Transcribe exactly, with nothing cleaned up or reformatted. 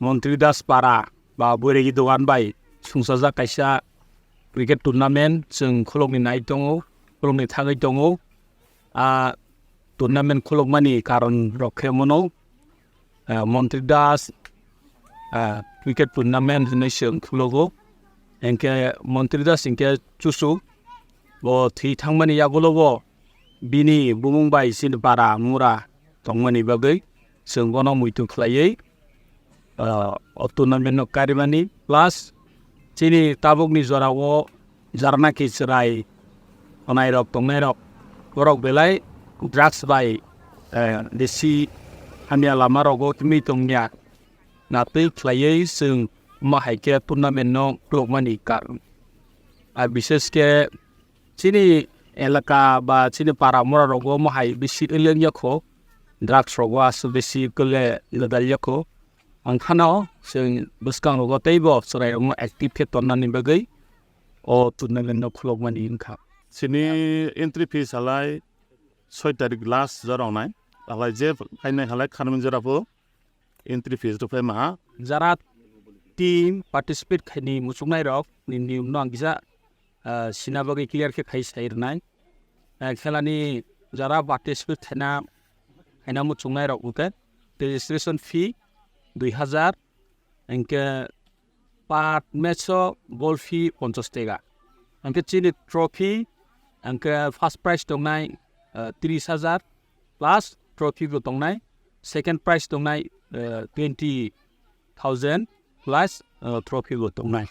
Montri Das para ba Boiregi dogan bai sungsajak kaisa cricket tournament chwng khulokni nai tongo, khulokni thangwi tongo. A tournament khulokmani karon rok khe mono, ah, Montri Das, ah, cricket tournament hinwi chwng khulogo. Hinkhe Montri Das hinkhe chuchu bo thwi thangmani yagulogo bini bumung bai chini para mura tongmani bagwi chwng bono muitu khlaiwi, ah, o tournament no karimani, plus chini tabukni jorao jarnaki chwrai khwnairok tongnairok borok belai drugs bai, eh, bisi hamya lama rogo himwi tongya natwi khlaiwi chwng omo hai khe tournament no khulokmani karon. Ar bishesh khe chini elaka ba chini para mura rogo omo hai bisi elyang yakho, drugs rogo aswk bisi kwle ladal yakho. Ang khano chwng bwskang rogo teibo chwrai rokno active khe tonnani bagwi o tournament no khulokmani wngkha. Chini entry fees halai soi tarik last jora wngnai. Halai je phainai halai kharmani jora pho entry fees rw phai maha. Jara team participate khaini muchungnai rok ni niyom no ang kisa, ah, sina bagwi clear khe khai sai rwnai. Ah, khelani jara participate khaina, khaina muchungnai rok hwnkhe registration fee dui hajar, hinkhe per match o ball fee ponchash tega. Hinkhe chini trophy, hinkhe first prize tongnai, eh, tris hajar plus trophy bo tongnai, second prize tongnai, eh, twenty thousand plus, eh, trophy bo tongnai.